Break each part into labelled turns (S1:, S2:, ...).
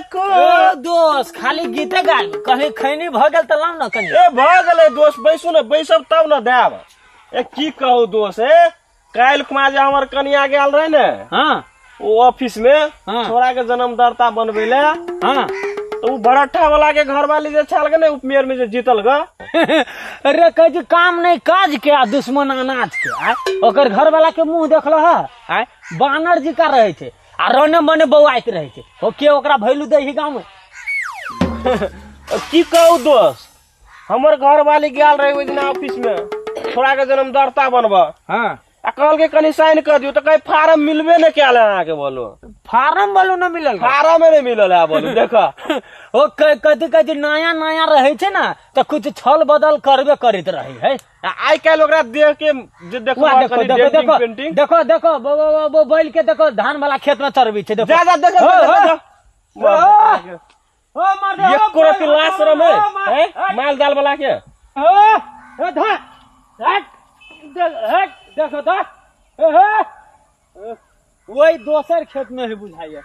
S1: एको
S2: दोस्त खाली गीते गाल कहली खैनी भ गेल त लाउ न कनी।
S1: ए भ गेलै दोस्त, बैसू ने, बैसब तब न देब। ए की कहू दोस्त, ए काल्हि खुमा जे हमर कनिया गेल रहे ने,
S2: हां
S1: ओ ऑफिस में
S2: हाँ।
S1: छोरा के जन्मदाता बनबै ले,
S2: हां
S1: तो उ भरट्ठा वाला के घरवाली जे छल के ने उपमेयर में जे जीतल ग।
S2: अरे कह जे काम नहीं काज के आ दुश्मन अनाज के। आय ओकर घर वाला के मुंह देखल ह, आय बानर जी का रहे छे आ रने मने बौआइत रहे छे, ओ के ओकरा भैलू दे ही गांव में।
S1: की कहू दोस्त, हमर घरवाली गेल रहे ओहि दिना ऑफिस में छोरा के जन्मदाता बनबा,
S2: हां
S1: आ कहल के कनी साइन कर दियो, तो कहे फार्म मिलबे ने कैल अहाँ के। बोलो
S2: फार्म बोलो न मिलल,
S1: फार्म नहीं मिलल है। बोलो देखो
S2: ओ कथी कथी नया नया रहे छे ना त कुछ छल बदल करबे करैत रहे है।
S1: आइ काल्हि ओकरा देख के जे देखो
S2: देखो देखो देखो देखो बो बैल के देखो धान वाला खेत में चरबी छे, देखो
S1: जा जा देखो देखो
S2: ओ मार दे
S1: एको रति लाश रम है माल जाल वाला के।
S2: ओ ओ धा हट हट देखो तो वही दोसर खेत में ही बुझाइए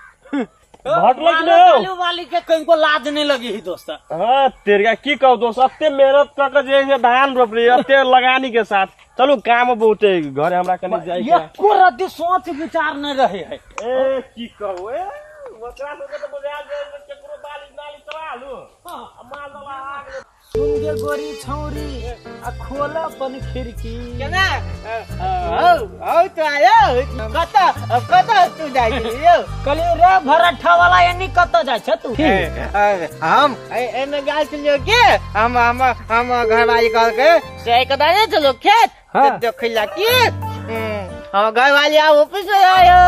S1: भटलक ने
S2: वाली के कहीं लाज नहीं लगी ही दोस्त।
S1: हाँ तेरे की कहू दोस्त, अते मेहनत कर के जे धान रोपली अते लगानी के साथ, चलू काम बहुत है घर हमरा कनी जाय के,
S2: एको रति सोच विचार नहीं रहे है।
S1: ए की कहू, ए ओकरा सबके त बुझा जाय केकरो बाली नाली चला लू आ माल दला आग
S2: सुन गे गोरी छौरी आ खोल अपन खिड़की
S3: केना हौ हौ तो आयो कत कत तू जाइ यो
S2: कहली रे भरठा वाला एनी कत जाइ छ तू?
S3: हम एने गाल छलियो के हम हम हम घरवाली कहल के से कदा नै चलो खेत देखैला की हम घरवाली आ ऑफिस में आयो।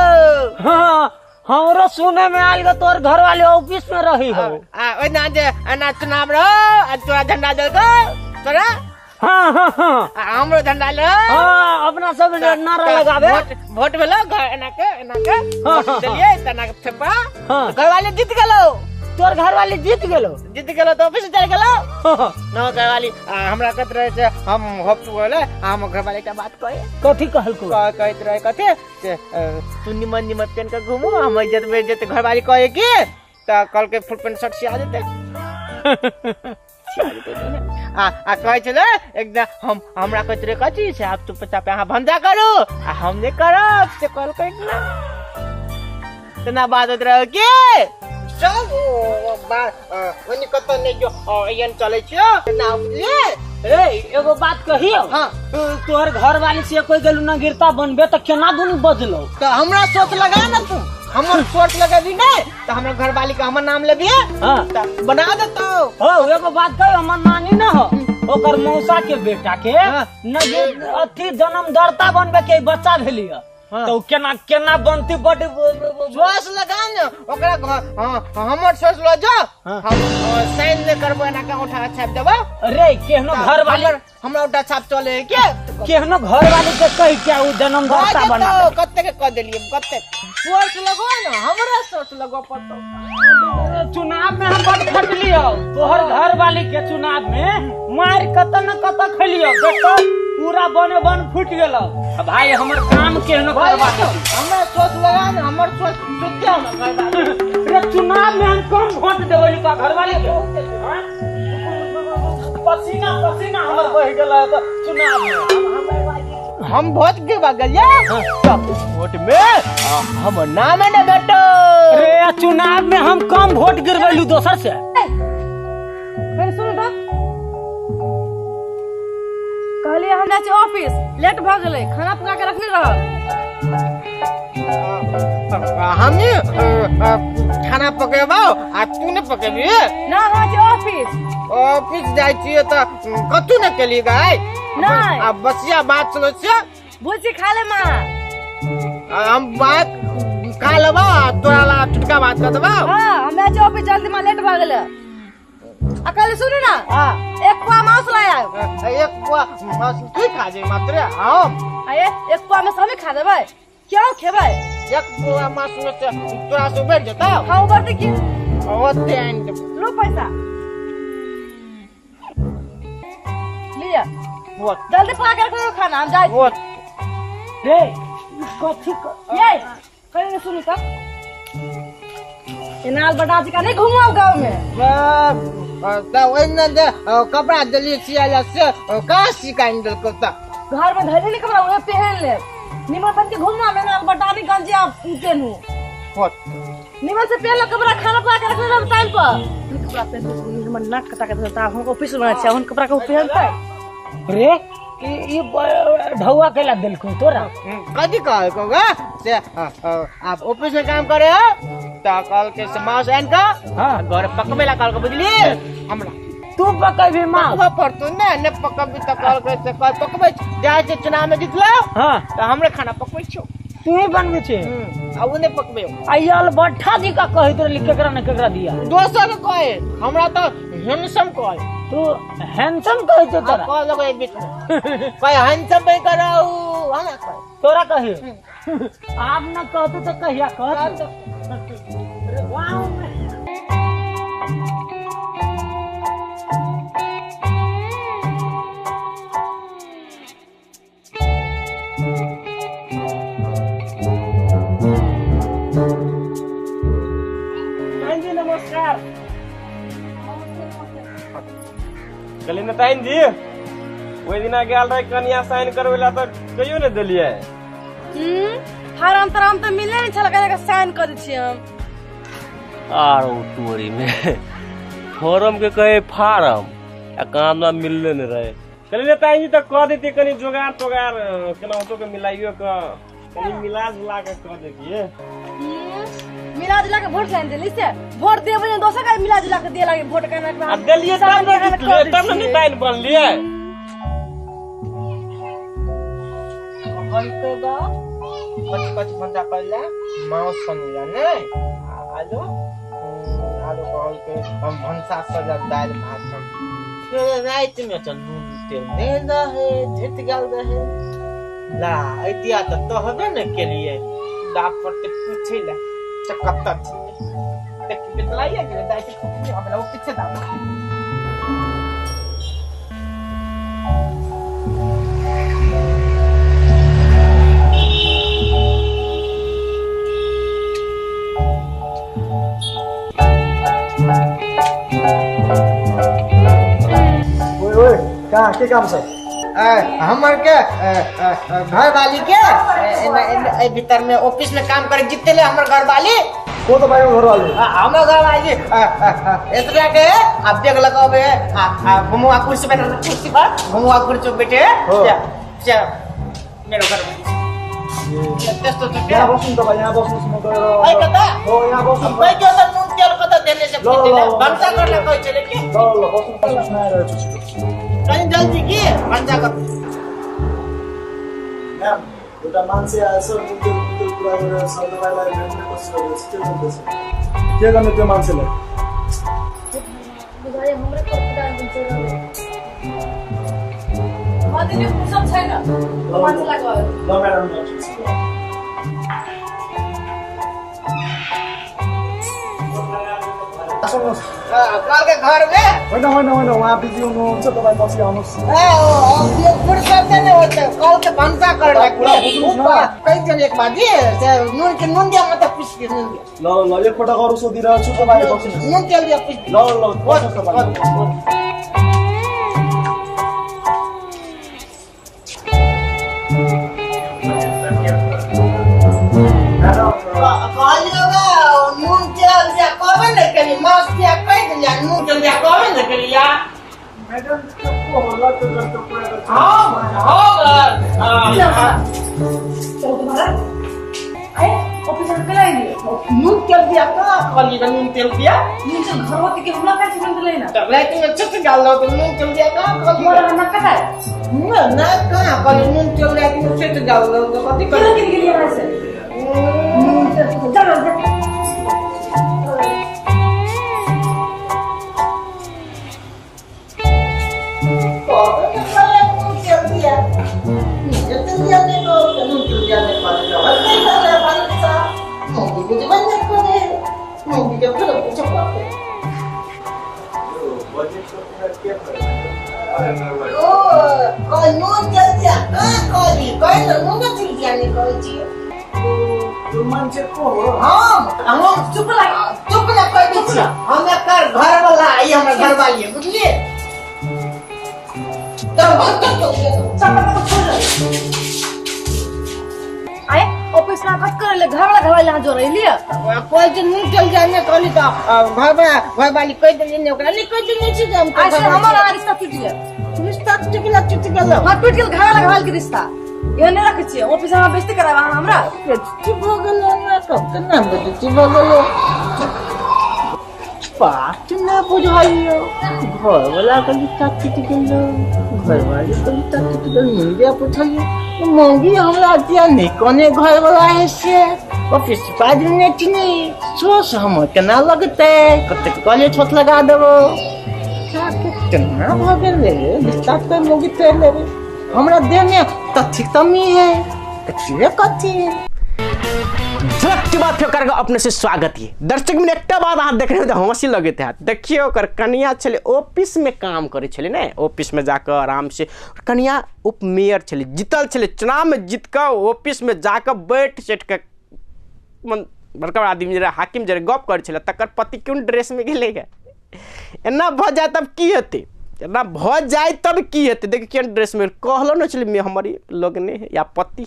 S2: हां हमरो सुने में आयल तोर घर वाले ऑफिस में रही हो।
S3: आ ओना जे एना चुनाव रहो आ तोरा झंडा देलको तोरा।
S2: हां हां हां
S3: हमरो झंडा ल।
S2: हां अपना सब नारा लगावे
S3: वोट वोट भेलो घर एना के वोट देलिए तना के थप्पा घर वाले जीत गेलो।
S2: तोर घर वाले जीत गेलो,
S3: जीत गेलो तो ऑफिस चल गेलो न घर वाली हमरा कहत रहे से हम होप बोले हम घर वाले के बात कहे
S2: कथी कहलको
S3: कहत रहे कथी से तू निमन निमन पेन के घूमू हम इज्जत बेइज्जत घर वाली कहे के त कल के फुल पैंट शर्ट सिया देते आ आ कहै छले एकदम हम हमरा कहत रहे कथी से आप चुपचाप यहाँ भंजा करू आ हम नहीं करब से कहलकै ना तना बात होत रहे के चल ओनी कत नहीं जो एहन चलै छियो ना बुझलिए।
S2: ए एगो बात कहियो।
S3: हां
S2: तोहर घर वाली से कोई गेलू ना गिरता बनबे त केना दुनू बजलो
S3: त हमरा सोच लगा ना तू हमर सोच लगेबी नै त हमरा घर वाली के हमर नाम लेबी।
S2: हां
S3: त बना देतौ।
S2: हो एगो बात कहियो, हमर नानी ना हो ओकर मौसा के बेटा के न अथी जन्मदाता बनबे के बच्चा भेलिय तो केना केना बनती बड
S3: सोच लगा न ओकरा। हां हमर सोच ल जो हम साइन नै करबो एना के उठा छाप देबो।
S2: अरे केहनो घर वाली
S3: हमरा उठा छाप चले के
S2: केहनो घर वाली के कहि के उ जन्मदाता बना
S3: कत्ते के कह देलिए कत्ते सोच लगो न हमरा सोच लगो पड़तो।
S2: चुनाव में हम बड खटलियो तोहर घर वाली के चुनाव में मार कत न कत खलियो देखो पूरा बने बन फूट गेलो। भाई हमर काम केहनो करबा
S3: हमरा सोच लगा न हमर सोच सोच हमर घर वाली
S2: रे चुनाव में हम कम वोट देबै का घर वाली के पसीना पसीना हमर बह गेल त चुनाव में
S3: हम वोट गिरवा गेलिए तब वोट में हमर नाम न भेटो।
S2: रे चुनाव में हम कम वोट गिरबैलू दोसर से।
S4: फिर सुन त कहलिए हम जाइ छी ऑफिस लेट भ गेलै खाना पका के रखने रहल।
S3: हम खाना पकेबो आ तू ने पकेबी
S4: ना। हम छी ऑफिस
S3: ऑफिस जाइ छियै त कतू ने केली गाय
S4: नहीं
S3: आ बसिया बात चलै छै
S4: भुजी खा ले माँ
S3: हम बात खा लेबो तोरा ला टुटका बात कर देबो।
S4: हां हम जाइ छी ऑफिस जल्दी माँ लेट भ गेलै। आ कहली सुनू ना एक पुआ मांस लाय आयो।
S3: एक पुआ मांस की खा जे मात्र हम
S4: अरे एक पुआ में सब खा देबै क्यों खेबै?
S3: एक पुआ मांस में से तोरा से उबर जेतौ।
S4: हां उबर दे की
S3: ओते आनि देबो।
S4: लो पैसा लिया जल्दी पका के रखो खाना हम जाइ छी।
S2: रे कथी
S4: ये कहीं सुनू त एनाल बटा जी का नहीं घुमाओ गांव में।
S3: त ओइने जे कपड़ा देलियै सियाला से कहाँ सिकाइन देलकौ त?
S4: घर में धैले नहीं कपड़ा उहे पहन ले। निमन बन के घूमना में एनाल बटानी गंजी आप पेनू। निमन से पहन लो कपड़ा, खाना पका के रख ले टाइम पर। कपड़ा पहन के हमर नाक कटा के धरता, हमको ऑफिस में छै, हम कपड़ा के पहनतै।
S2: रे ई ढौआ केला देलकौ तोरा?
S3: कथी कहलकौ गा से आप ऑफिस में काम करे हो त कहलकै से मांस आनि कऽ
S2: हां
S3: घर पकबै ला कहलकै, बुझलियै? हमरा
S2: तू पकैबी मांस?
S3: पकबै पड़तौ ने, ने पकबी त कहलकै से पकबै जाइ छै चुनाव में जितलौ
S2: हां
S3: त हमरे खाना पकबै छौ,
S2: तू ही बनबै छै।
S3: आ उ नै पकबै।
S2: आ ई अलबट्ठा जी का कहैत रहली केकरा ने केकरा दिया?
S3: दोसर के कहे, हमरा त हैंडसम कहे।
S2: तू हैंडसम कहै छौ तोरा?
S3: कहलक एक बीच में कहे हैंडसम बनि कऽ रहू, हमरा कहे।
S2: तोरा कहे? आब न कहतौ त कहिया कहतौ? अरे गाँव में
S1: नमस्कार। कहलियै नेताइन जी, ओहि दिना गेल रहे कनिया साइन करबै ला तऽ कहियो नहि देलियै।
S4: फार्म तार्म तऽ मिलले नहि छल, कहिया साइन कऽ दै छियै हम।
S1: आरो तोरी में फॉर्म के कहे फार्म आ काम ना मिलले नहि रहे। कहलियै नेताइन जी तऽ कऽ देतियै कनि जोगाड़ तोगाड़ केनाहितो के मिलाइयो कऽ कनि मिला जुला के कऽ देतियै।
S4: मिला जुला के वोट लाइन देली से वोट देबै ने दोसर के मिला जुला के दे लागे वोट केना के
S1: आ देलियै तब ने जीतलियै, तब ने नेताइन बनलियै।
S3: कहलकै गा कच कच भंजा करला मांस बनेला नै आलू आलू कहलकै हम भनसा सजा दालि भात सब्जी। राति में तऽ नून तेल नहि रहे, झटि गेल रहे। ला ऐतिया तऽ तहबे ने केलियै, दा पड़तै पूछै ला से कतऽ छै। देख बितलाइए गेलै दाइ से खुशी हमरा ओ पीछे दा।
S5: ओए ओए कहाँ के काम छ?
S3: हमर के घरवाली के ए भीतर में ऑफिस में काम करे जितले हमर घरवाली।
S5: को तपाईको घरवाली?
S3: हमर घरवाली एतरा के आप देख लगाबे आ घुमुआ कुर्सी पर, कुर्सी पर घुमुआ कुर्सी पर बैठे से मेरो घरवाली। त्यस्तो छ
S5: यहाँ बस्नु तपाईँ, यहाँ बस्नुहोस् म गएर।
S3: ऐ कता?
S5: हो यहाँ बस्नु।
S3: खै के त नुन तेल कता देने से भन्सा गर्न कहै छले के?
S5: ल ल बस्नु बस्नु, म आइरहेको छु छिटो।
S3: कनि जल्दी के भन्सा गर।
S5: म्याम एउटा मान्छे आएछ, नुन तेल कुरा गरेर सर तपाईँलाई भेट्ने कोसिस गर्दैछ, के गर्दैछ? के गर्ने त्यो मान्छेलाई?
S4: बुझाइ हमरे कपडा दिन्छ र अदिने फुर्सद छैन मान्छेलाई गयो।
S5: ल म्याडम ल ठिक छ। सुन्नुहोस्
S3: के घर में
S5: होइन होइन होइन उहाँ बिजी हुनुहुन्छ, तपाईँ पछि आउनुहोस्।
S3: ए ओ फुर्सद नै हो त कल के भन्सा कर ला कहि एक बाजी से नुन के नुन दिया म त पिस के नुन दिया।
S5: ल ल एकपटक अरू सोधिरहेको छु, तपाईँ बस्नुहोस्।
S3: नुन तेल दिया पिस।
S5: ल ल बस्नुहोस् तपाईँ।
S3: कहलियो नुन तेल दिया कहबे ने केली, मांस दिया कहि देलिया, नुन तेल दिया कहबे ने केलिया।
S5: म्याडम त्यो को होला त्यो जस्तो कुरा गर्छ?
S3: हां हां
S4: चल तुम्हारा आए ऑफिस में कल आइए।
S3: नुन तेल दिया का कहलियो नुन तेल दिया?
S4: नुन तेल घर होती के हमरा कैसे नुन तेल ना
S3: त राति में छुट गाल दो त नुन तेल दिया का कहलियो?
S4: मोरा ना कटा
S3: ना ना कहाँ कहलियो नुन तेल राति में छुट गाल दो त कथि
S4: के किन गेलिए हमरा से नुन तेल जा जा।
S3: नुन तेल दिया कहाँ कहली? कहि नुन तेल दिया नै कहै छी।
S5: त्यो मान्छे को हो?
S3: हम चुप लाग चुप ना कह दै छी हम एकर घर वाला ई हमर घर वाली है बुझलिए तब बंद कर दो
S4: आए ऑफिस में कट करे ले घर वाला जो रही लिया
S3: कोई दिन नहीं चल जाए ने कहली त घर वाली कह देली ने ओकरा नहीं कह देने छी हम
S4: ऐसे हमर रिश्ता टूट गेल।
S3: रिश्ता टूट गेल टूट गेल।
S4: हां टूट गेल घर वाला के रिश्ता ये नहीं रखे छियै ऑफिस में बेइज्जती कराबा हमरा
S3: चुप हो गेल हमरा कब के नाम बजे चुप हो गेल बात ना बुझाइयो घर वाला के रिश्ता टूट गेल घर वाली के रिश्ता टूट गेल मुंडिया पूछलिए मौगी हमरा दिया नहीं कोने घर वाला है से ऑफिस पाद ने चिनी सोच हम केना लगते कतेक कहलिए छोट लगा देबो क्या के केना भ गेल रे रिश्ता तो मौगी तोड़ लेबे हमरा देह में तथी कमी है कथी कथी
S6: झलक के बाद फिर अपने से स्वागत है दर्शक में एक बात अहाँ देखने में हँसी लगैत है। देखियो ओकर कनिया छलै ऑफिस में काम करै छलै ने ऑफिस में जाकर आराम से कनिया उप मेयर छलै जीतल छलै चुनाव में जीत कऽ ऑफिस में जाकर बैठ सेठ के मन बड़का बड़ा आदमी जे हाकिम जे गप करै छलै तकर पति कोन ड्रेस में गेलै गे। एना भऽ जाय तब की हेतै एना भऽ जाय तब की हेतै देखियौ केहन ड्रेस में कहलो ने छलै हमर लोग ने या पति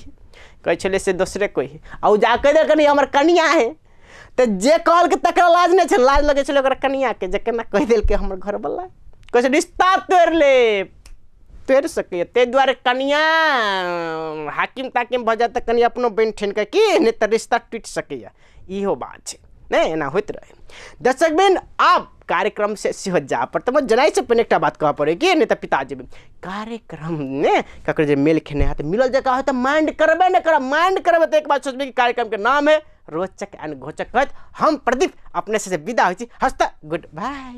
S6: कहै छलै से दोसरे कोइ है आ ओ जा कहि देलकै नहीं हमर कनिया है तऽ जे कहलकै तकरा लाज नहि छै लाज लगै छलै ओकरा कनियाके जे केना कहि देलकै हमर घरवला कहै छै रिश्ता तोड़ि ले तोड़ि सकैए ताहि दुआरे कनिया हाकिम ताकिम भऽ जायत तऽ कनि अपनो बनि ठनि कऽ की नहि तऽ रिश्ता टूटि सकैए इहो बात छै नहि एना होइत रहै। दर्शक बहिन आब कार्यक्रम से सेहो जा पड़तै मगर जनाइ से पहिने एकटा बात कहऽ पड़ै कि नहि तऽ पिता जेबै कार्यक्रम ने ककरो जे मेल खेने हैत मिलल जकाँ होत माइंड करबै नहि करब माइंड करबै तऽ एक बात सोचबै कि कार्यक्रम के नाम है रोचक एंड घोचक कहैत हम प्रदीप अपने से विदा होइ छी हँसता गुड बाय।